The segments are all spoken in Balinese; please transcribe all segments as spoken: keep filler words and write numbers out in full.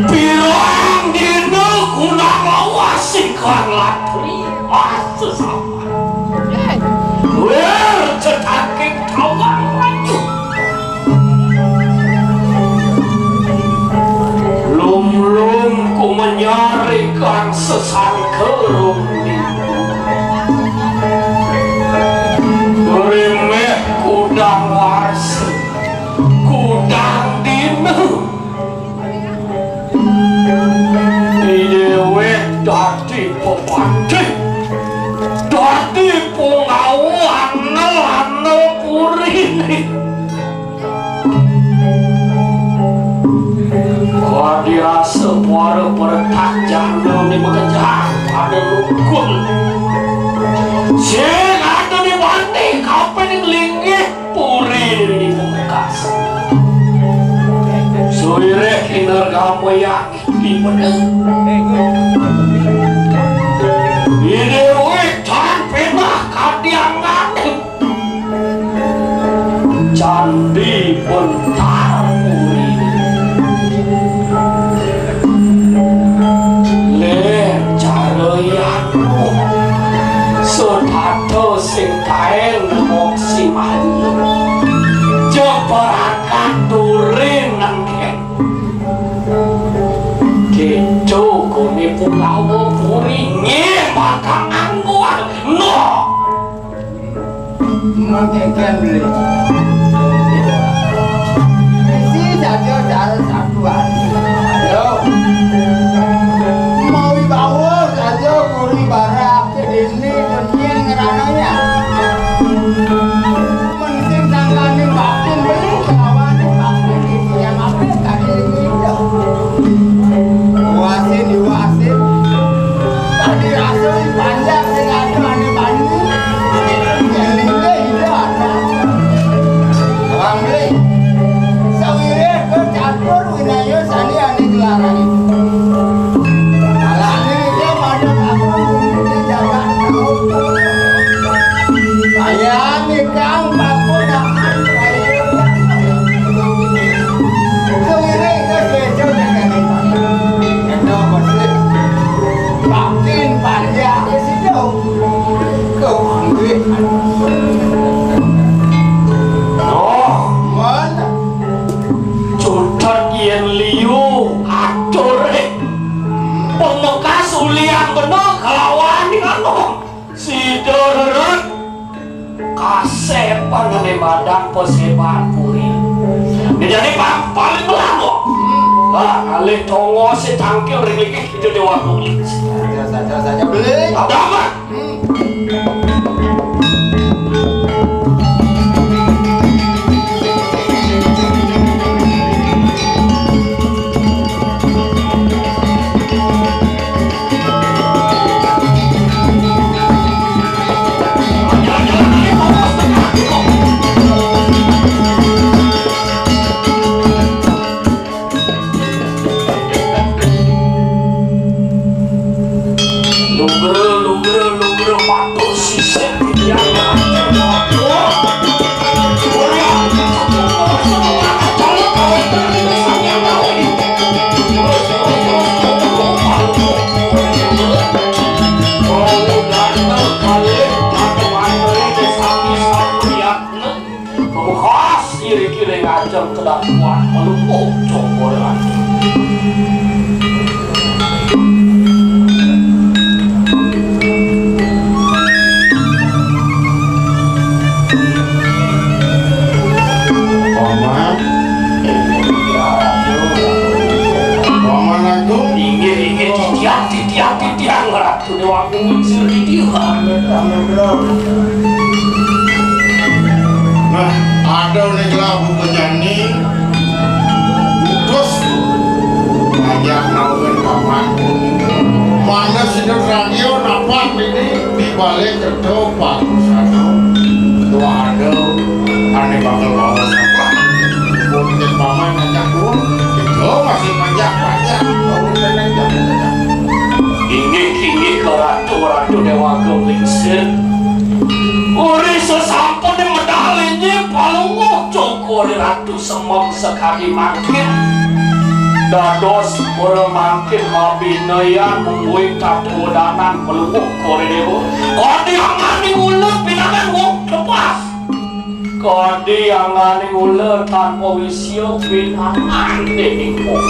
Pirang dina kunang lawas ikang latri. Ah, sesapan. Wer, cetaking tawang maju. Lum-lum ku menyari kang sesangka lum ni. Remeh kudang warsa, kudang dina. Di déwék dadi pepatih, dadi pungawa ana-ana puri. Kadi rasa para peretak jana ni makejang pada lungkul. Sing ada di bandi kapining linggih puri di pungkas. Suwireh kinergama yang di bener. Ini wéh tan penah kadiangan. Candi Bentar Puri. Lé cara yatmu, setata sing kaén moksi malu. Jeparakan turin nangkén. Kéto koné Pandawa Puri nggih bakal angguang. Noh. Mengkengken beli. Isi saja cara satuan. Yo. Mau bawa saja kuri barak ke dini, dini ngerananya. Mending sangkane baktin beli, kelawane baktin iki yang apa tadi iki. Wasin diwasin. Tadi rasa panjang sing ada ane banyu. Yang lingga iya ada. Bang beli. Sawire ke catur winaya sani ane gelarane. Alane iki pada aku mesti jaga tahu. Bayani kang pakunaan kaya. Sawire ke sejo dengan ini. Kena mesti. Baktin panjang ke situ. Kau ambil. Oh, mana? Cutet yén liu atur, eh. Pemekas ulian bener kelawan anu. Sida rerek kasepan ané madang paseban puri. Jani pa-, paling belah kok. Lah, alih tongos sing tangkil ring linggih kita Déwa Kulit. Saja, saja, saja, beli. Ada apa? Lugra, lugra, Iki ring ajeng kedatuan Palungguh Cokor Ratu. Paman. Paman Agung. Inggih, inggih, titiang, titiang, titiang, Ratu Déwa Agung Lingsir, titiang. Nah, ada ning lagu penyanyi, putus, banyak naungan paman. Mana sida radio napak ini di balik kerto Pak Sano. Tuh ada, ane bakal bawa sampah. Mungkin paman ngajak tuh, kita masih ngajak banyak. Tahu tenang, jangan tenang. Inggih, inggih, Ratu, Ratu Déwa Agung Lingsir. Uri sesampun medal inggih Palungguh Cokor Ratu semeng sakadi mangkin. Dados pura mangkin mabinayan mungguing tata wedanan Palungguh Cokor Déwa. Kadi angganing ula pinangan wong tepas. Kadi angganing ula tanpa wisya pinangan dening wong.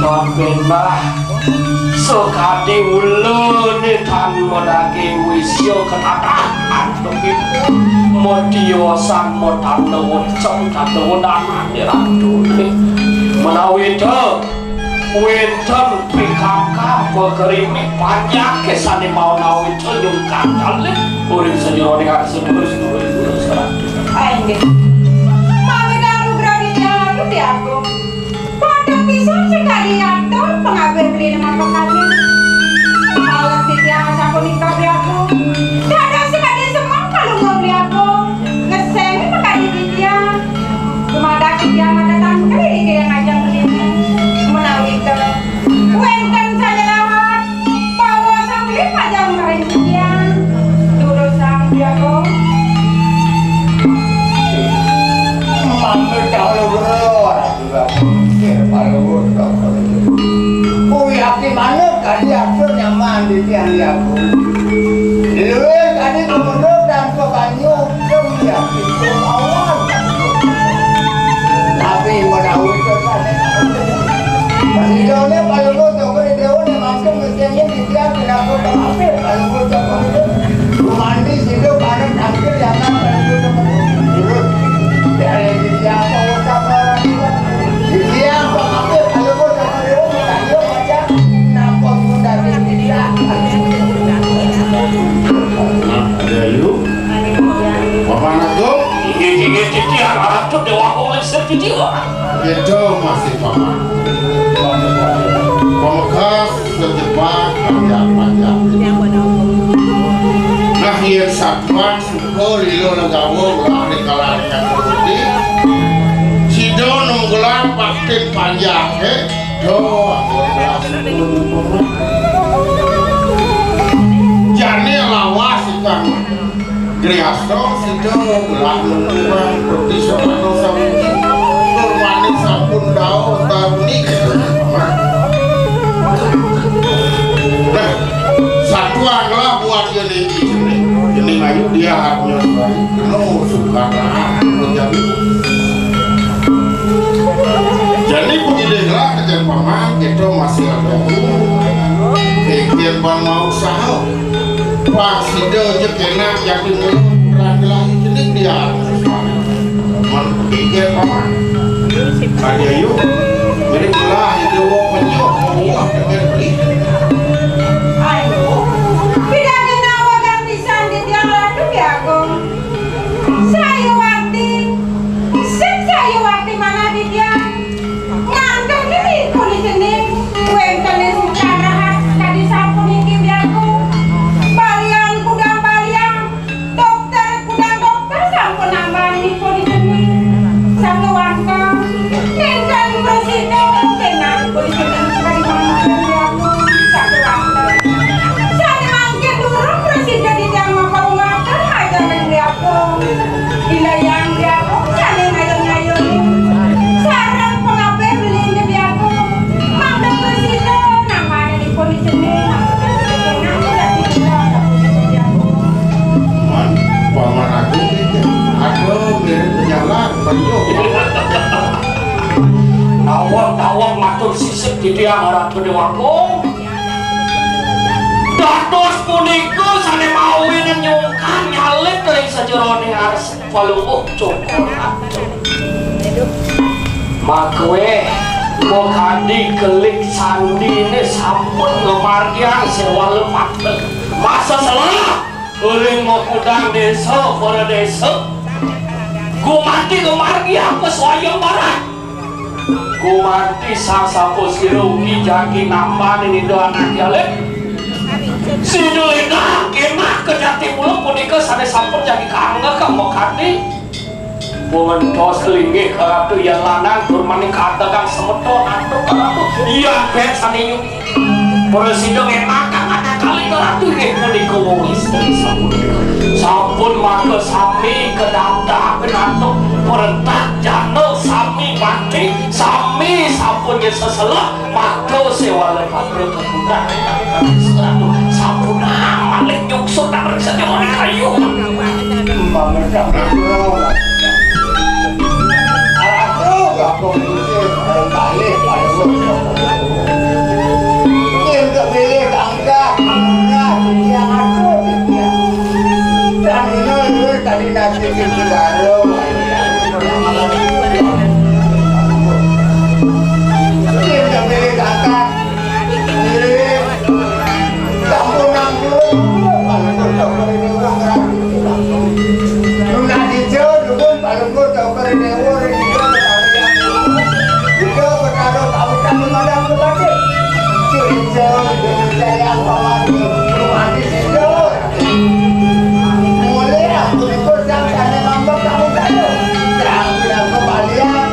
Tan péndah sakadi ula né tan madaging wisya katatahan tepit. Matiosan matanda weceng tanda wedanan né ratuné. Menawi ta wénten pikakap pakerimik panjaké sané maunawita nyungkan kalih uri sajeroning arsa terus terus terus. Ah, inggih. Mami kanugrahan Ida Ratu Déwa Agung. Padha pisan sakadi atur pangabih beli mangkakane. Malah titiang sapunika Bli Agung. Dados sakadi semeng Palungguh Bli Agung. Ngeseng makadi titiang. Dumadak titiang madatang keliling yang ajeng beli. Menawi to wénten sané rawat, pawa sambil pajang maring titiang. Durusang Bli Agung. Mangga kawula Ratu Agung, nggih, Palungguh Cokor. Kuwi ati manut kadi atur nyaman di tiang Bli Agung. Luwih kadi kemudian tanpa banyu, kem ya, itu mawon. Tapi menawi to sané. Sidone Palungguh Cokor Déwa nek mangke mestine titiang pinaka pengabih Palungguh Cokor Déwa. Rumandi sida bareng tampil yang Palungguh Cokor Déwa. Terus, dari titiang mau sabar. Titiang pengabih Palungguh Cokor Déwa, tak dia baca, napa pun dari titiang. Nah, ada yuk. Paman Agung. Inggih, inggih, titiang Ratu Déwa Agung Lingsir, titiang. Kita masih paman. Pamekas sejepak panjang-panjang. Nah, yen satuan suka lilo legawa ulah dikalahan kang Gusti. Sida nunggulan baktin panjake, do, jane lawas ikang. Griya sida ulah nungguan bukti semana sawiji. Nurmane sampun dauh taruni. Nah, satuan lah buat yo niki jeneng. Jeneng ayu dia haknya suai. Kena suka menjadi. Jadi beginilah kejadian paman, kita masih ada. Pikir pan mau usaha. Wah, sida aja kenak yakin dulu putra kelahi jening dia. Man pikir paman. Aja yuk. Jadi belah itu wong penyok, wong dengan beli. Ayo, pidagina wagang pisan di tiang Ratu Agung. Saya wakti, sing saya wakti manah di tiang. Nganteni puniki, wénten ing sukan rahat kadi sapuniki biaku. Balian kudang balian, dokter kudang dokter sampun nambani puniki. Sangga wangkal, nénten terus Nawang-nawang matur sisip titiang Ratu Déwagung. Dados punika sané mawinan nyungkan nyalit ring sajeroning arsik Palungguh Cokor Agung. Makué, makadi kelik sandiné sampun ngamargiang séwala patra. Maseselah ring makudang désa, para désa. Gumanti ngamargiang paswayambaran. Gumanti sang sapa sira ugi jagi nambanin Ida Anaké Alit. Sida énak, énak kejati mula punika sané sampun jagi kaanggé ka makadi. Pumentos linggih ka Ratu Hyang Lanang tur maning kategang semeton antuk ka Ratu Hyang Bét sané nyuki. Prasida ngénak kang anak kalih Ratu inggih punika wong istri sapunika. Sampun mangga sami kedadak pinantuk perentak jana sami mati, sami sampun nyeseselah mangga séwala patra kebutan. Sampun malih nyuksut tak bersedia kayu. Mamerdak. Aku, aku, aku, aku, Yen kepilih angkat, murah, yang aku, ya. Dan ini, ini tadi nasi di Cigaro. Yen kepilih angkat, ngirim. Sampun nanggung, Pak Lungguh Cokor ini wong ngerti. Nunas ijo, dukun Pak Lungguh Cokor ini wong ring ijo betara yang. Ijo betara kawitan memandang kembali. Ijo, ijo, ijo, sayang paman, nunas ijo. Mulai aku ikut sang sané mambek kamu saja. Sang bilang kembalian.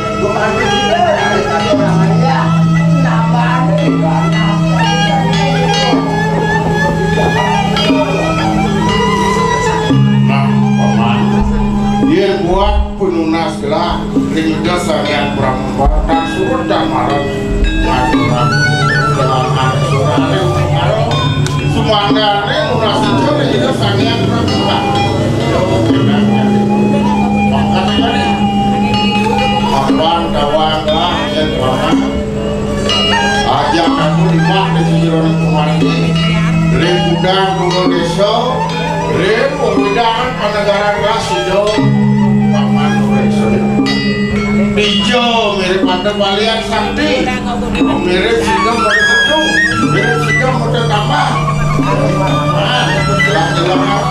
Nah, Paman, yén buat penunas gelah ring Ida Sang Hyang Pramupara, tan surut tan marep ngaturang gelah angsurané marep sumandané nunas ijo ring Ida Sang Hyang Pramupara. Pangkat tadi, Paman tawang gelah yén Paman. Ajak aku liwat di jeroning kumargi, ring kudang dua désa, ring wewidangan panegaran ras sida, Paman Wresna. Dija mirip ada balian sakti, mirip sida pada gedung, mirip sida pada tambah. Nah, jelas-jelas.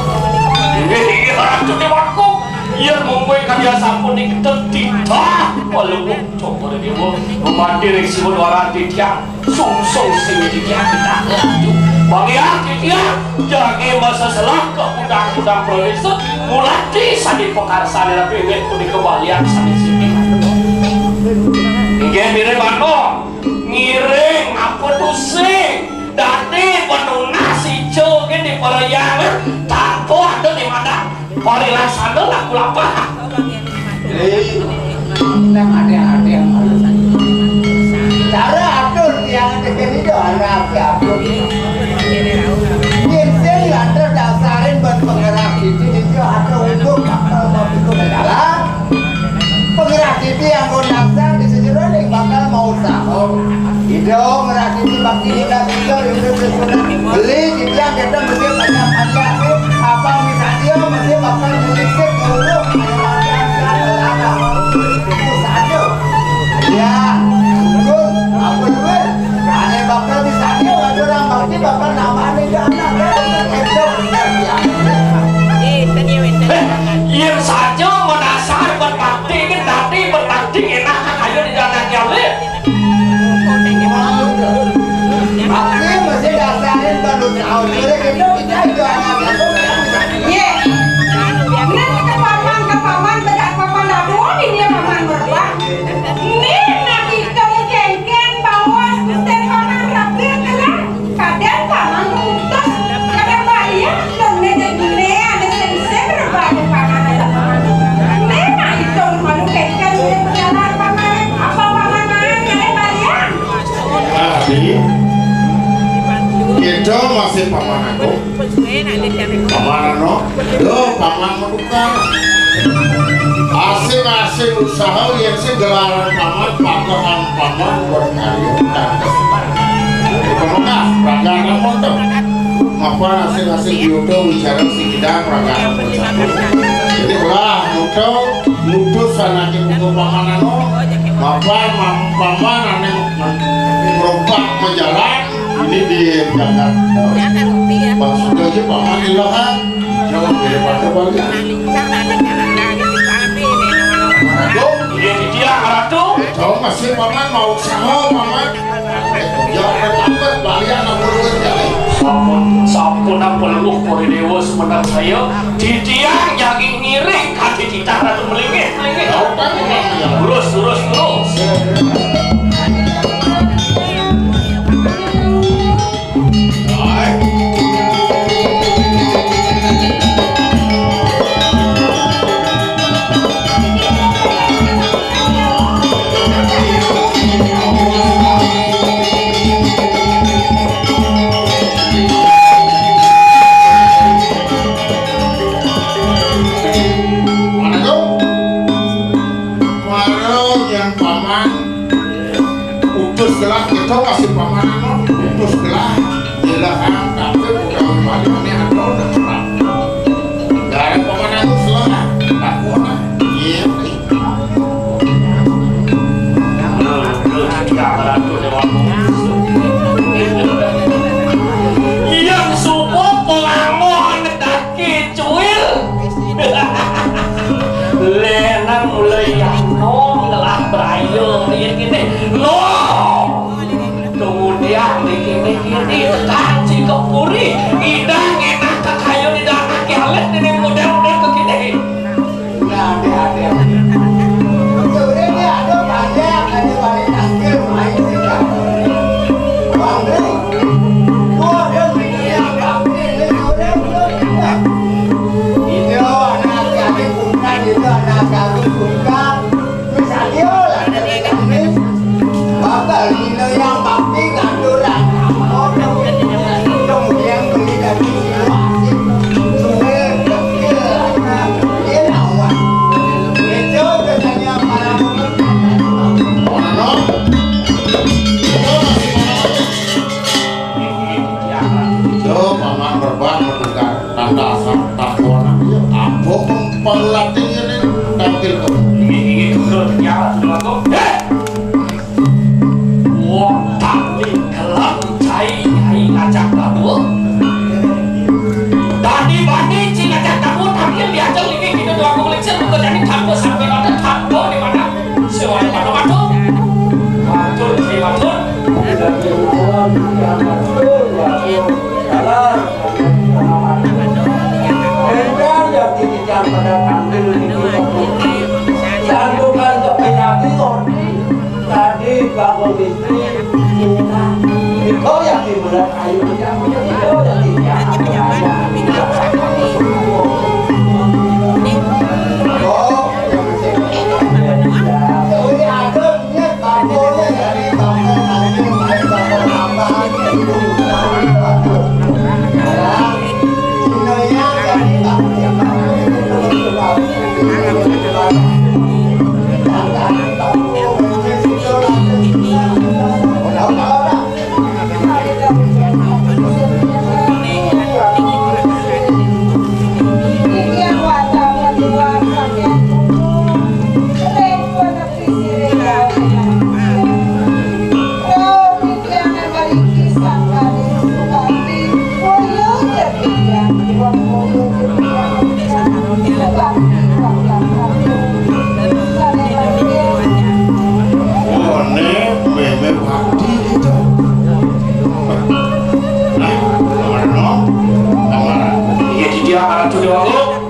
Inggih, inggih, Ratu Déwagung. Yén mungguing karya sampun ing tetitah, Palungguh Cokor Déwa, gumanti ring siwa dwaran titiang, sungsung siwi titiang, titiang laju. Banggiang titiang, jagi maseselah ka kudang-kudang pradésa, ngulati sané pakarsané Ratu inggih punika balian sané sidi. Inggih mirib mangkin, ngiring apa tusing, dadi panunas ijo nggih di parhyangan, tanpa ada di madang. Parilaksana laku lapah. Hei, nang adéng-adéng. Cara atur tiang tekan itu anak atur. Yén sing lantas dasarin ban penggerak itu, itu atur untuk bakal mau ikut dalam. Penggerak itu yang kau daksar di sejeroning bakal mau usaha. Ida ngrasini bakti ida sida rindu sesunan. Beli titiang kita mesti banyak-banyak nih. Abang bisa dia mesti bakal melisik dulu. Itu saja. Ya, syukur. Apa duit? Ane bakal bisa dia, ada orang bakti bakal nambahin dia anak. Itu benar dia. Eh, yén saja madasar berbakti, ini tadi berbakti enak aja di dalam nyalip. Tapi mesti dasarin baru tahu. Jadi kita itu anak aku kan. Yé. Nang ka paman, ka paman, bedak papan dado, ini paman berubah. Ini nak kita kengkeng bawa, Gusti paman rapi kelar. Kadén paman utus. Kadén bayar, dong, ini, ini ada sing-sing rebah paman ada paman. Ini nak itu malu kengkeng, ini berjalan paman. Apa paman main, kadén bayar? Nah, ini. Kita masih paman aku. Paman ano? Loh, paman menukar. Asing-asing usaha yén sing gelaran paman, pakehan paman berkarya dan kesenangan. Pemegah, praga namun tem. Mapan asing-asing yuda wicara sing idang praga namun satu. Jadi belah muda, mutus anaké buka paman anu. Mapan mam-, paman ané merupak menjalan ini di jagat. Maksudnya aja paman ilahan. Jauh daripada balik. Aduh, iya, iya, Ratu. Jauh masih paman mau usaha, paman. Ya, ada tampet balian apa lu jadi? Sampun, sampun nang peluluh pori dewa semenang saya. Titiang jagi ngiring hati titah Ratu melinggih, melinggih. Tahu kan, Paman, ya? Lurus, lurus, lurus. Mana tuh? Mara yang paman utus gelah kita masih paman anu utus gelah jelah angkat udah balik ini ada udah terang. Dari paman anu selah tak kuat. Iya. Yang subuh pengamuh ngedaki cuil. Lenang mulai yang nong ngelah berayung, iya gini. Nong. Kemudian di kini-kini tekan si kepuri, idang enak kekayu di dalam kialet ini model-model begini. Nah, dia, dia. Udah, udah, dia ada banyak, ada banyak tangkil main sih, Kak. Bang Dri, gua ada video yang bakti, ini udah, udah, udah. Itu anak kami bukan, itu anak kami bukan. Misalnya lah, dari kami bakal dina yang bakti ngaturan. Kemudian beli dari siluasi. Suwe, kecil, anak, dia lawan. Itu biasanya para pemuda. Ono? Itu masih ono? Yo, paman merbah mendengar tanda asal takona. Yo, apa pengulatin ini tampil kok? Inggih, inggih, betul. Ya, Ratu Agung. Heh! Wong tadi kelem cai nyai ngajak tamu. Tadi bani ci ngajak tamu tampil diajak lagi kita dua kulit sih bukan jadi tamu sampai ada tamu di mana? Siwa pada waktu. Matur, Sri Matur. Salah. Enggak, ya, titisan pada tampil ini. Santukan ke penyakit, tadi bangun istri, cinta. Kau yang dibelah ayu, kau yang dibelah ayu. Oh, yang Iya, di dia arah tu dia, Bang.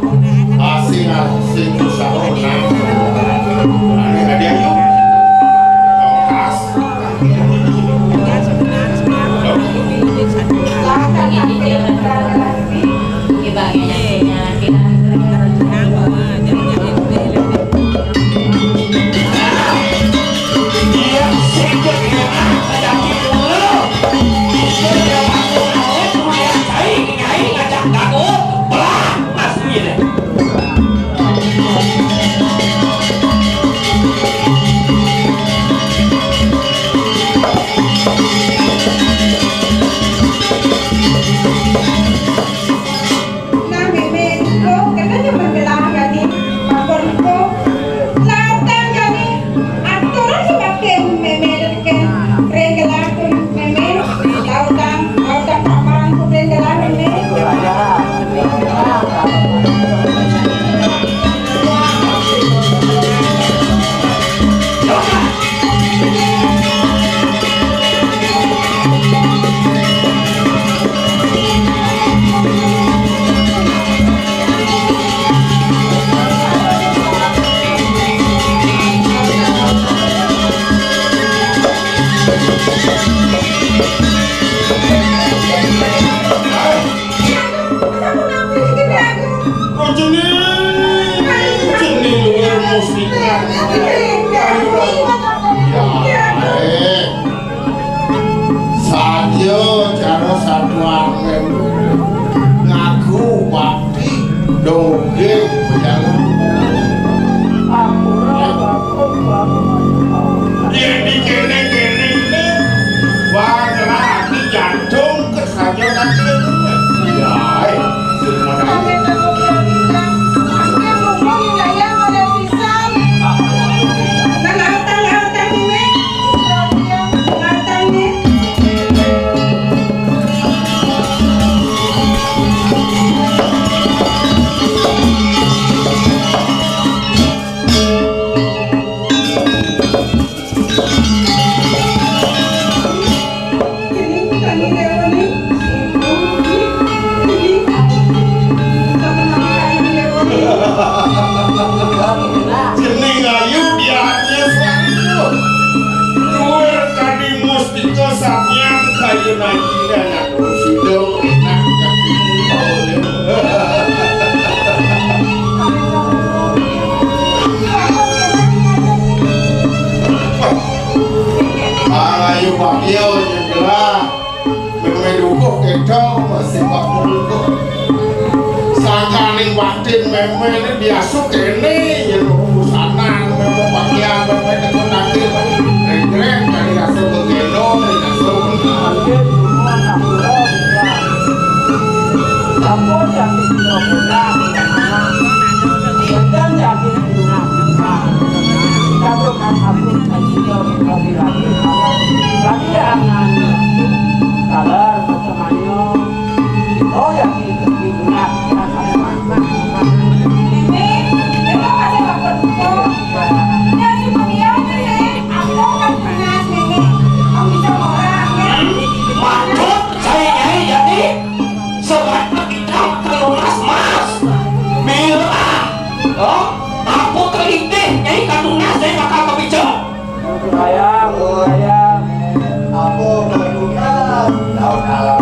Asing, asing, susah, oh, menang. Ada, ada, yuk. Tongkas. Saja cara satuan ngaku bakti dongge pejalan. Yén di kéné-kéné ini, banglah ati jantung kesannya nanti. Ya, eh, sing modal. Jeneng ayu diatnya selalu. Luar tadi mustika samyang kayu najina. Sudah enak. Ayo, Pak Yo, nyegera. Mémé dukuh kéto, masih Pak Yo dukuh. Sangkaning batin mémé ini biasa kéné, yén urusanan mémé pakaian mémé kéto nanti, régrét, dari rasa begéno, dari rasa benar. Maksud saya Nyai jadi sebenarnya kita kalau mas mas bilang, oh, aku telitih Nyai katunas saya bakal kebicara. Sayang, sayang, aku katunas, tahu kalau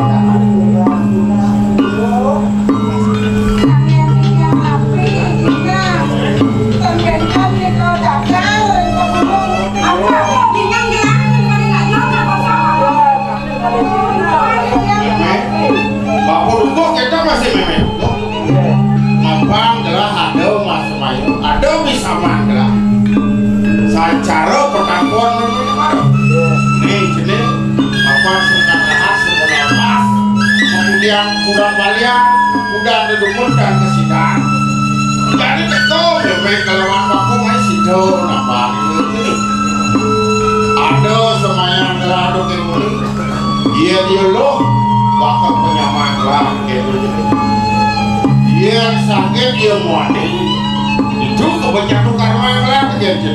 Bapak Dukuh kita masih mémé. Mapan gelah ada mas mayu, ada bisa manggelah. Sacara perkampuan mémé kemarin. Nih, jenis mapan singkat rahat, singkat lepas. Kemudian kurang balian, udah ada dukun dan kesidan. Jadi betul, mémé kelawan bapak main sido nambah ini. Ada semayang gelah ada kémuli. Yén dia loh, bakal penyamaan lah, gitu. Yén sakit dia muani, itu kebencatu karma lah, gitu.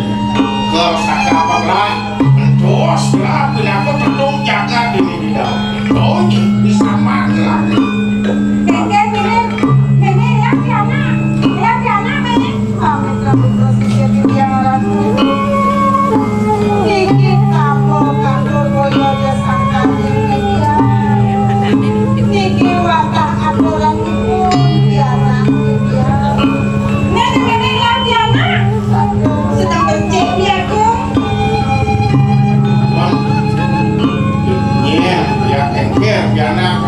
Kalau sakit apa lah, entos lah, pinaka tedung jagat ini di dalam. Itu bisa manggelar. Kéngkén, kéngkén, kéngkén, ya, si anak. Ya, si anak, kéngkén. Iya, ya, kéngkén, ya, nah,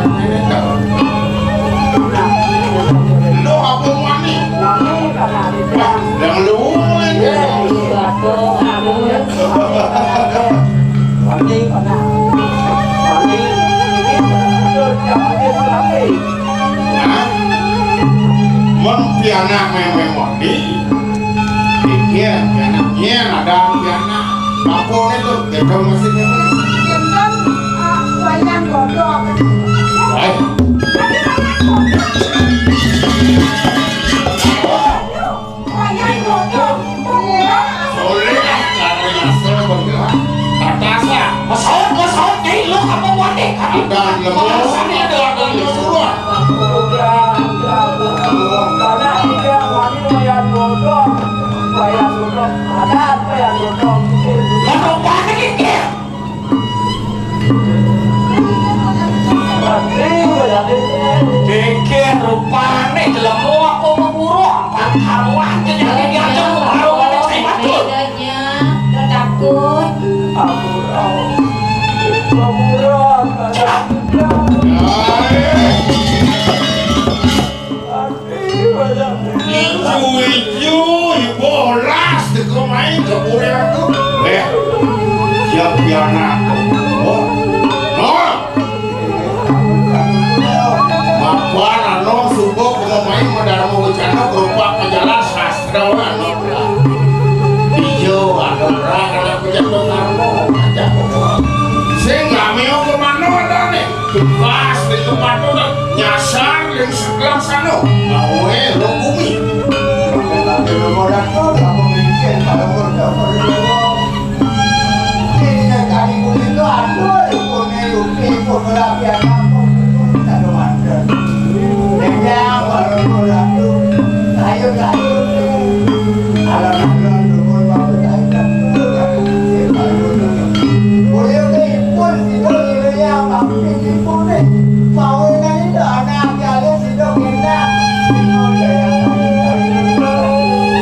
lu apa muani? Lah, lu mulai. Nah, mun pianak mémé mandi, pikir pianak nyén ada pianak. Apa itu? Kita masih Wayang godhog. Baik. Oleh dari asal bergerak. Tatasan. Masaut, masaut, Nyai, lu apa muatnya? Ada lemu. Alasannya ada, ada lemu. Karena dia wani wayang godhog. Wayang godhog. Ada apa ya godhog? Godhog apa nih, Kir? Geger rupané jelema apa maburu, apa karuan jenenge diajeng karo manis Kemain ke pura tu. Eh, siap pianak. Oh. Oh. Mapan anu subuh kemain madarma wacana berupa majalah sastrawan. Ijo ada orang anak pejabat karma. Sing ngameo kemana ada nih? Pas di tempat tu dah nyasar yang sebelah sana. Ngawe lo bumi. Tapi lo mau datang, kamu mikir kalau mau datang. Ini dari tadi bumi tu ada, punya yuki, punya laki anak, punya tak ada macam. Yang kalau mau datang, ayo, ayo. Alam-alam dukun waktu lain kan. Saya baru dulu. Boleh ke ipun kita nilai apa? Ipun ni. Mau dengan itu anak jalan situ kena.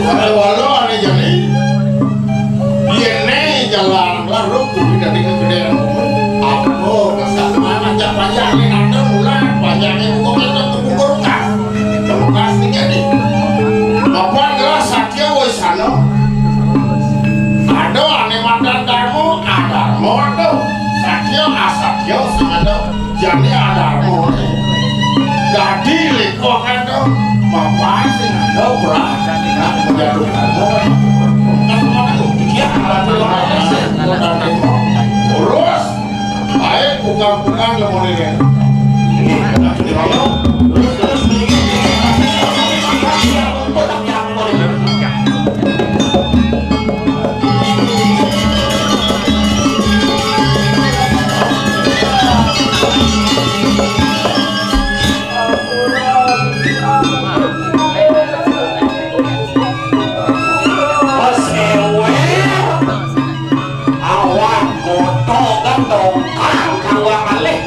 Kalau walau ane jani, yene jalan baru kudu dari kegedean. Aku kesana aja panjang ni nanda mulai panjangnya bukan kita tunggu berukah. Terima kasih jadi. Bapak adalah Satya Wesana. Ada ane madan Darmo, adarmo ada. Satya asatya sing ada. Jani adarmo. Dadi leko ada. Bapak sing ada berat. Nak menjadi Darmo. Terus. Baik, bukan-bukan lemon ini. Awak goto gentong kang kawa malih.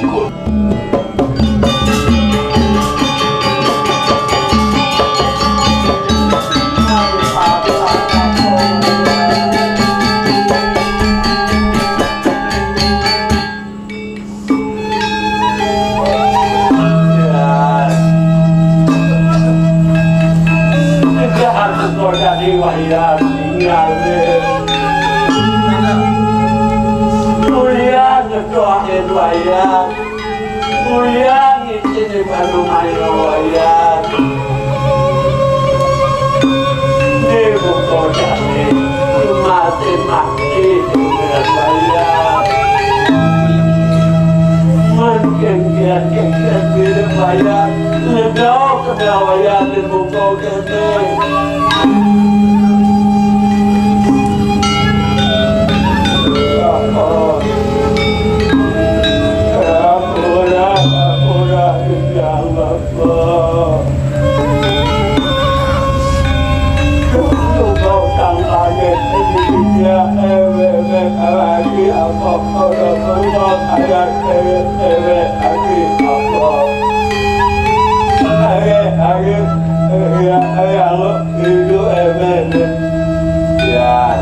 Jahat kau jadi wayang tinggal. Mulia ngedoain wayang. Mulia ngicin di Bandung ayo wayang. Di buku jadi mati mati dengan wayang. Mungkin dia kengkes mirip wayang. Ngedok kena wayang di buku jadi. Ampura, ampura, ya Allah. Kau sang langit, ya, eh, eh, eh, lagi apa kau dah berbuat, ayat, eh, eh, eh, lagi apa? Ayo, ayo, ayo, ayo, ayo, ayo, ayo. Ya.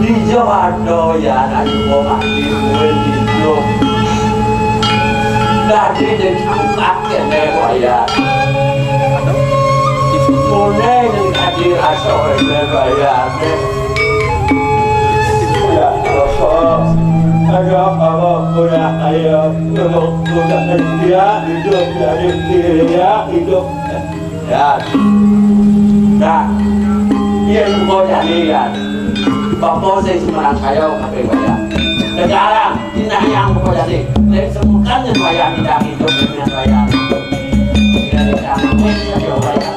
Di Jawa do ya, ayo, mau mati, gue hidup. Tadi dia buka kene, ya. Mulai dari tadi rasa, ya, ya. Ya, apa? Ayo, apa? Udah, ayo. Udah, udah, ya, hidup, ya, hidup, ya, hidup. Ya. Nah, iya, engko jane ya. Bapa sing semerang kaya kabeh wayah. Sekarang, dina yang engko jane. Nek semukan yen wayah tidak hidup dengan wayah. Dari kamu, ya, wayah.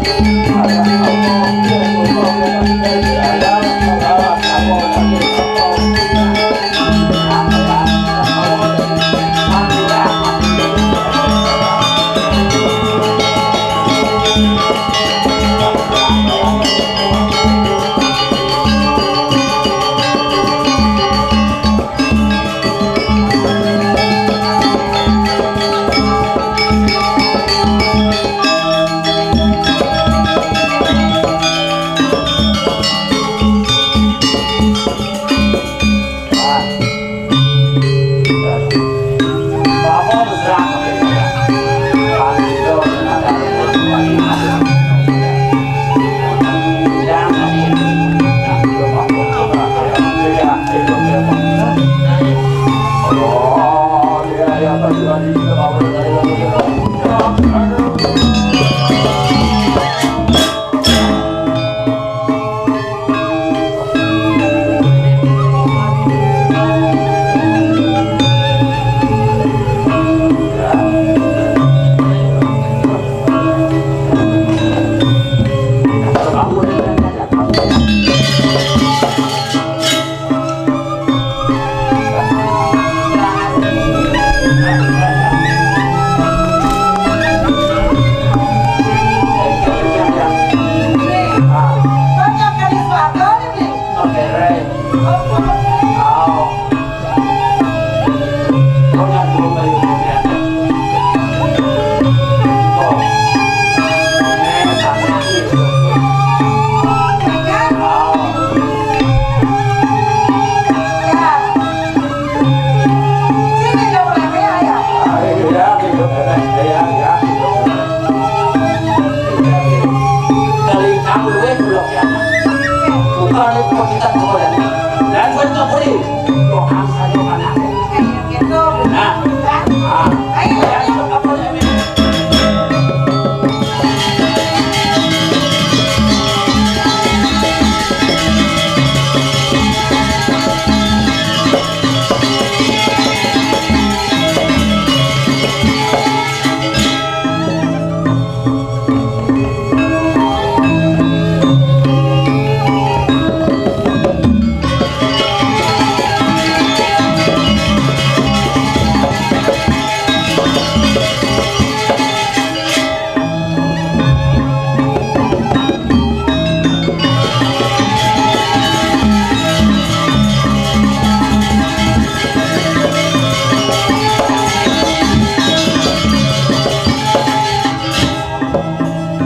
Kowe kula kiamat. Bukan itu kita kau dan dan buat tak beri. Doa saja mana. Nah, ah, ayo, apa namanya?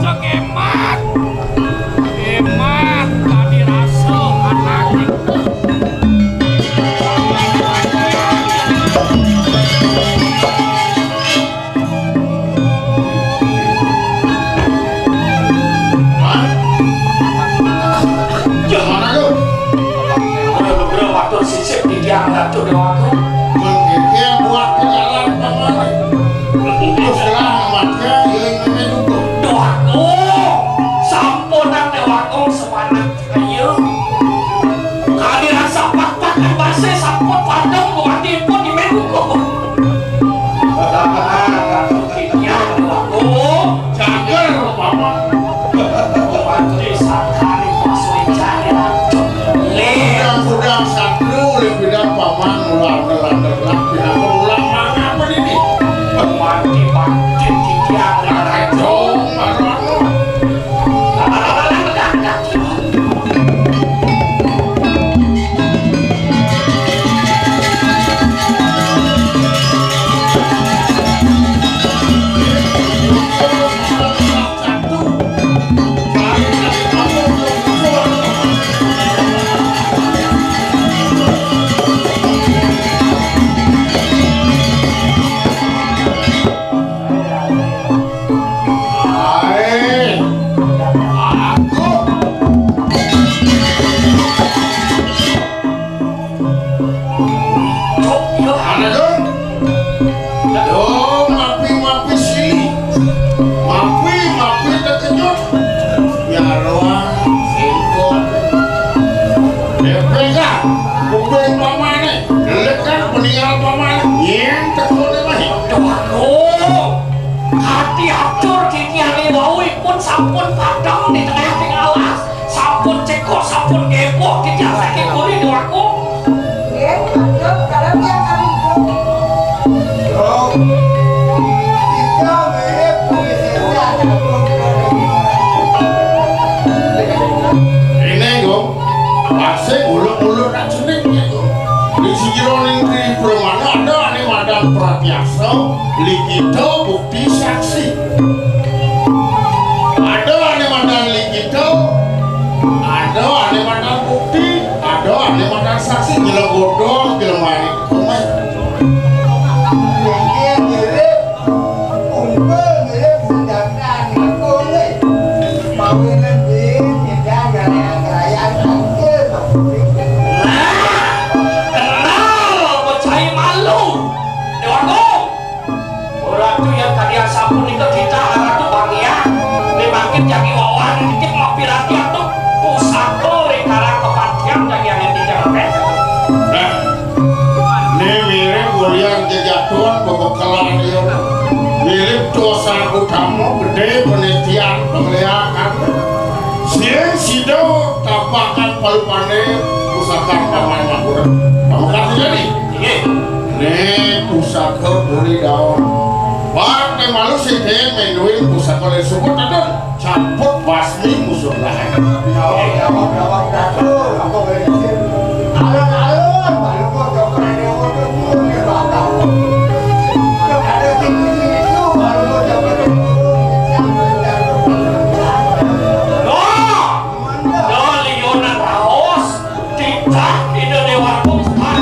Cek hemat, hemat, tadi rasa anak. Hah? Jangan aku. Ada beberapa atur sisip di tiang satu doaku. Mengkikil buat ke jalan paman. Terus terang mati ya ini juga. Doaku. Sampunan doaku sepanjang ayo. Kali rasa papat kan bahasa sampun padam buat pun di menuku. Iya, doaku. Cakar, Paman. Mati sakali pasuin cari racun. Leh. Udang-udang satru, leh bidang Paman, ulah andel-andel lah, pinaka ulah mangapa ini? Mati bakti tiang racun. Marwano. Cuk, yo. Ana dong. Dong, mapi-mapi sili. Mapi-mapi terkejut. Ya roang, singkong. Depega, kuping pamane. Lekan peninggal pamane. Yen tekone mah. Aduh, aduh. Hati hancur, kiki ane wau ipun sampun padang di tengah-tengah alas. Sampun cekok, sampun geboh, titiang saking kuli doaku. Nggih, mantep, kalau dia kami. Ini, Gong, pasing ulur-ulur nak cenik, ya, Gong. Di sejero ning di Brahmana ada ane madan pratiasa, likita, bukti, saksi. Ada ane madan likita, ada ane madan bukti, ada ane madan saksi. Jela bodoh, jela main. Komai. Nggih, nggih. Ungkul nggih senjata niku nggih. Mawinan din nyedang galayan-galayan kangge. Nah, kenal, percaya malu. Dewa Agung. Ratu yang tadi sampun nika kita Ratu Bangya. Ini makin jagi wawan dikit mampir hati atuh. Pusaka ring karang kepatihan jagi angin dijawab. Nah, ini mirip kuliah jejatuhan bebekelan ya. Mirip dosa utama gede penitian pengliakan. Sing sida tapakan palupane pusaka paman Mahkota. Kamu kasih jadi? Iya. Ini pusaka buri daun. Pak, malu sih, Din, main duit pusaka le suku tadon. Campur basmi musuh lain. Doh! Doh, liunan raos. Titah Ida Dewa Agung Semar.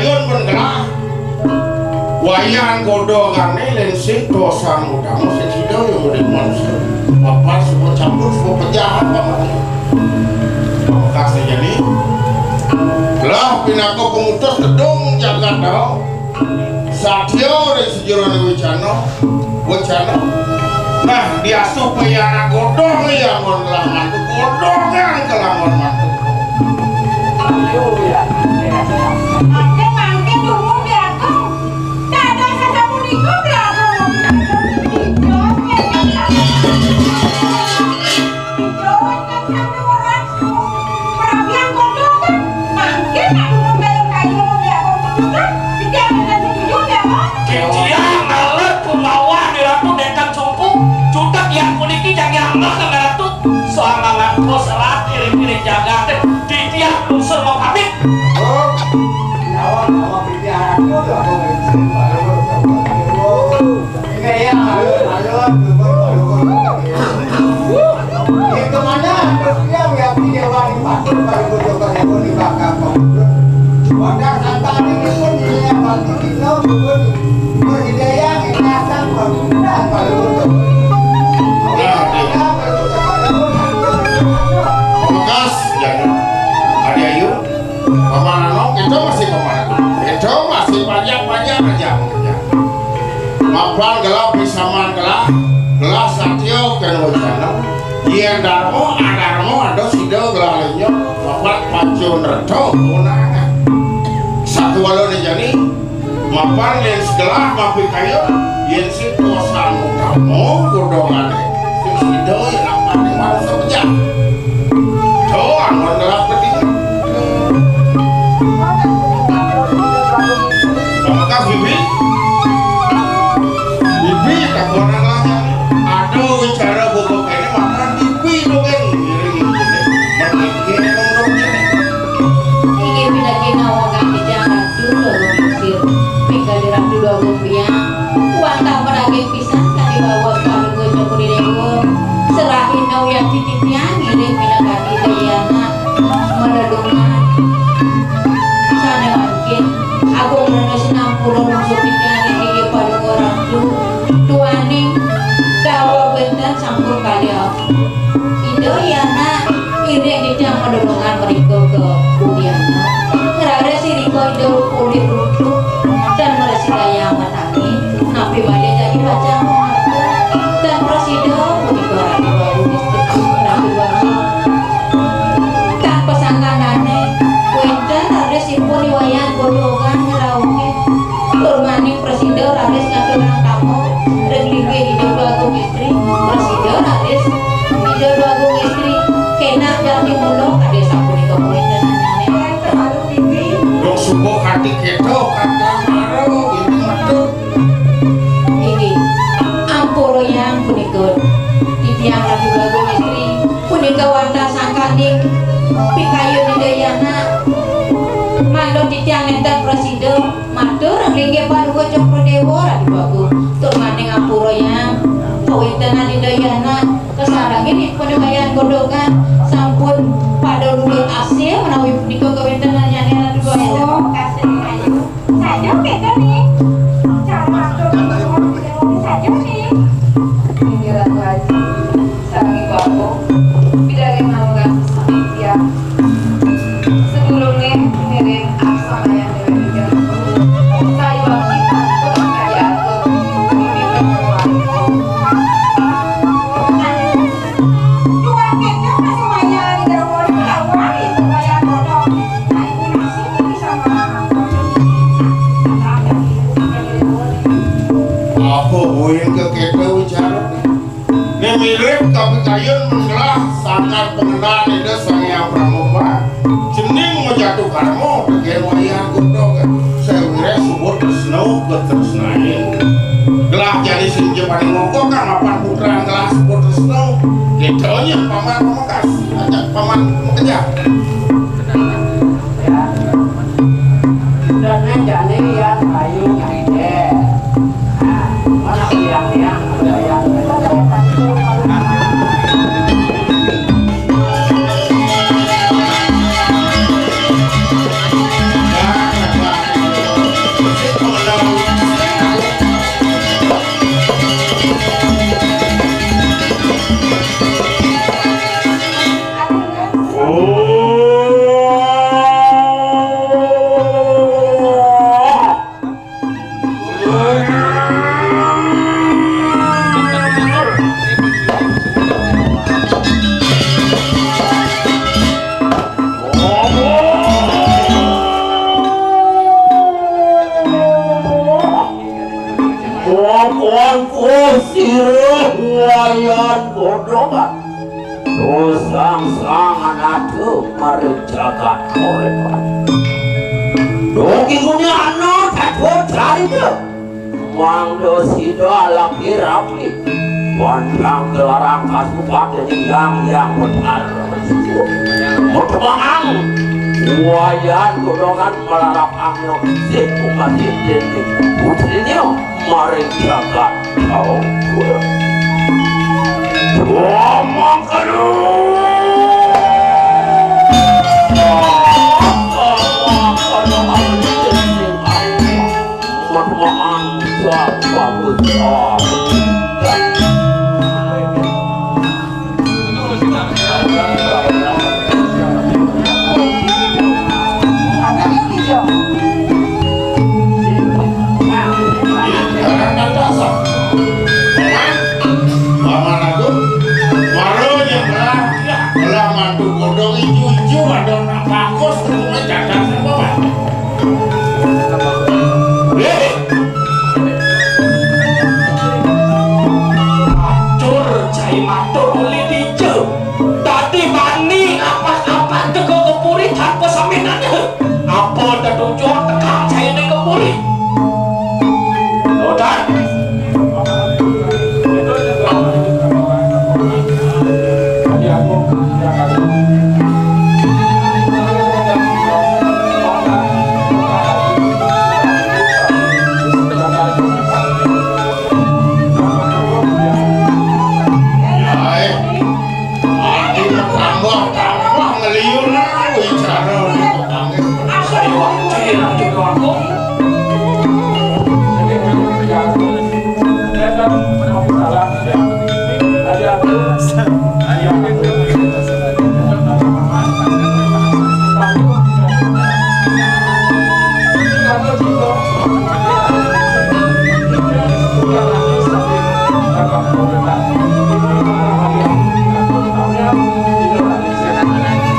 Yén pun gelah, wayan godhogané lén sing dosan utama sing sida ya mriki manusa. Apa semua campur, semua pejahat, Pak. Makasih jani. Lah pinaka pemutus gedung jagat dao. Satya ring sajeroning wicana, wicana. Nah, diasuh payana godhong ya mon laman godhongan kelawan mantu. Mangke, mangke, dungu piagung. Dados sasapunika piagung. Jos, Titiang ngalih kumawan Ratu nenten sumpu, jutek yang puniki jagi amah nang Ratu. Soang mangantos serat iring-iring jagaté, titiang lungsur mapamit. Bekas, ya. Adi ayu. Paman Anom, kita masih paman Anom. Kita masih panjang-panjang aja. Mapan gelah pisaman gelah, gelah satya kena wacana. Yén darma, adarma ada sida gelah linya, mapan pacun reto konangan. Satu walu ni jani, mapan yén segelah mapikayun, yén sing kuasa utama godhongané, sing sida yén apané manusa pejah. Doang ngelah pedih. Pamekas bibi. Bibi tak warna lanyang. Aduh, wicara bobok ini makan bibi dongeng. Ngiring ini. Mending ngiring dong ini. Inggih pinagih nawa kang titiang Ratu Dwagung Yusir. Minggali Ratu Dwagung Biang. Wantah pedaging pisan kadi bawa Palungguh Cokor I Déwa. Serahin dong yang titiang ngiring pinagih dayana. Meredungan. Sané mangkin, Agung Rena Sinampura lungsur titiang inggih Palungguh Ratu. Duaning dawa bénten sampun kalih Ida Yana iring titiang meredungan mrika ka Udiana. Ngraris irika Ida polih runtuh tan mrasidayang matangi. Napi malih jagi pacang mangga tan prasida punika Ratu Bagus, Ratu Bagus. Tan pasangkanané wénten raris ipun I Wayan godhogan ngrauhin. Tur maning prasida raris ngaturang tama ring linggih Ida Dwagung Istri. Prasida raris Ida Dwagung Istri kénak jati mula kadi sapunika kawéntenannyané. Dong subuh ati kéto, kakang mara, ini metu. Inggih, ampurayang punika titiang Ratu Dwagung Istri, punika wantah sangkaning pikayun Ida Yana. Mangda titiang nénten prasida matur ring linggih Palungguh Cokrodéwa Ratu Dwagung. Tur maning ampurayang kawéntenan Ida Yana kasarengin ipun Wayan Godhogan sampun pada lulut asih menawi punika kawéntenannyané Ratu Dwagung. Saja kéto, Ning. Cara matur nuwun saja, Ning. Inggih Ratu Aji, sareng Ibu Agung, pidaging ngaluran sesami titiang. Sadurungé ngiring aksamayan déwék Ida Ratu, sayuwakti pantun kadi atur. Duang kéto kasumaya Ida Wali lawan Ida Wayang Godhong. Apa buin kekéto wicara? Né mirip kapikayun menggelah sangat pengenal Ida Sang Hyang Pramomba. Cening majatuh karma tegén Wayan Godhogan. Sawiréh subud tresna katresnain. Gelah jani sing ja paning mongkok kan mapan putran gelah subud tresna. Kéto nyén paman pamekas. Ajak paman makejang. Maring jagat urip. Dugi guni anu tatuh carita. Mangda sida alapi rapi. Wantang gelarang kasupat dening Hyang Hyang Betara. Mutemahang. Wayan godongan malarapangna sih pungkasih dening putrinya. Maring jagat kaum. Wah, mangkana. Wah, mangkana. Wah, mangkana. Paman, Paman Agung, mara nyembah, belah mantu godong ijo-ijo, ada anak bagus, ketemunya cacat, Paman. Hei! Matur, cai matur uli dija. Dadi bani apat-apat teka ka puri tanpa saminana. Apa tetujon tekang cainé ka puri? Odan. Yaé, ati tambah-tambah ngeliur wicara. Saya wakil Ratu Agung.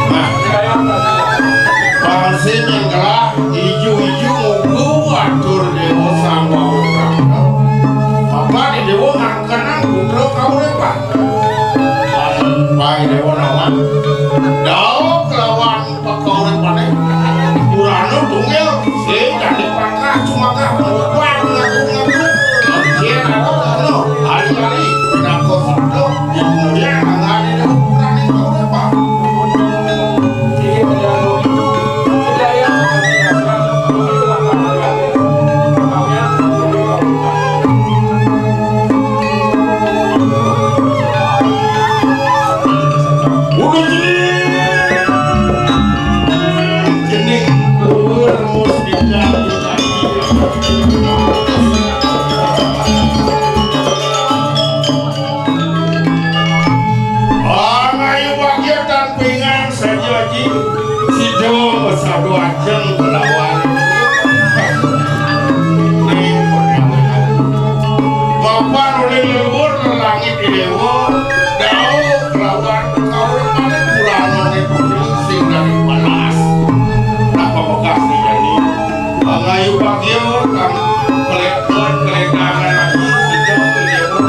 Nah, bangsa nyengkelah ijo-ijo ngugu atur Déwa Sang Bawa Prapta. Apa di Déwa ngangkenang putra kauripan? Pai Déwa Nawang. Daweg lawan pakauripané. Urana tunggil, sing dadi pangkah, cumangkah, ngubah, ngaku-ngaku. Cén ada, ada. Ari-ari, pinaka sabda, yang mulia, nang adi, urane, kauripan. Pangayu bagya tan pingan saja, Aji. Sida masadu ajeng kelawan. Ning, mapan uling leluhur lelangit Déwa, daweg kelawan kauripané puranané putri sing dadi panas. Napa bekas dijani? Pangayu bagya kang keleton keledangan ati sida Déwa,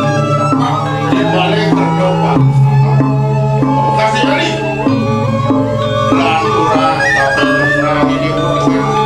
di balik kerta pangistana. Bekas dijani. Lan urang kapining Déwa.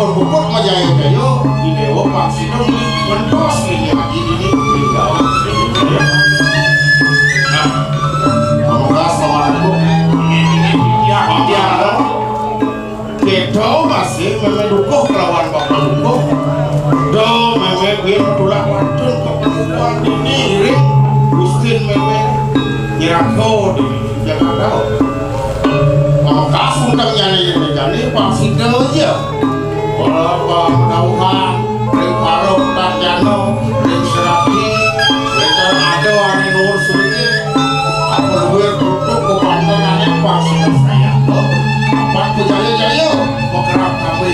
Puput majaya-jaya, di Déwa Pangsida mentos ning Aji dini, ning gaul. Nah, pamungkas pamanaku. Ya, ya. Kéto masih mémé dukuh kelawan Bapak Dukuh. Da mémé buin tulak wantun ka padukuhan dini ring Gustin mémé nyeraka di Jakarta. Pamungkas undang jani-jani Pangsida ja. Wala pamedauhan ring para tarjana, ring serati, wénten ada ané nuwun sugih, apa luwih tutup kepantenané Pangsida sayaka, apan pajaya-jaya magerak kami.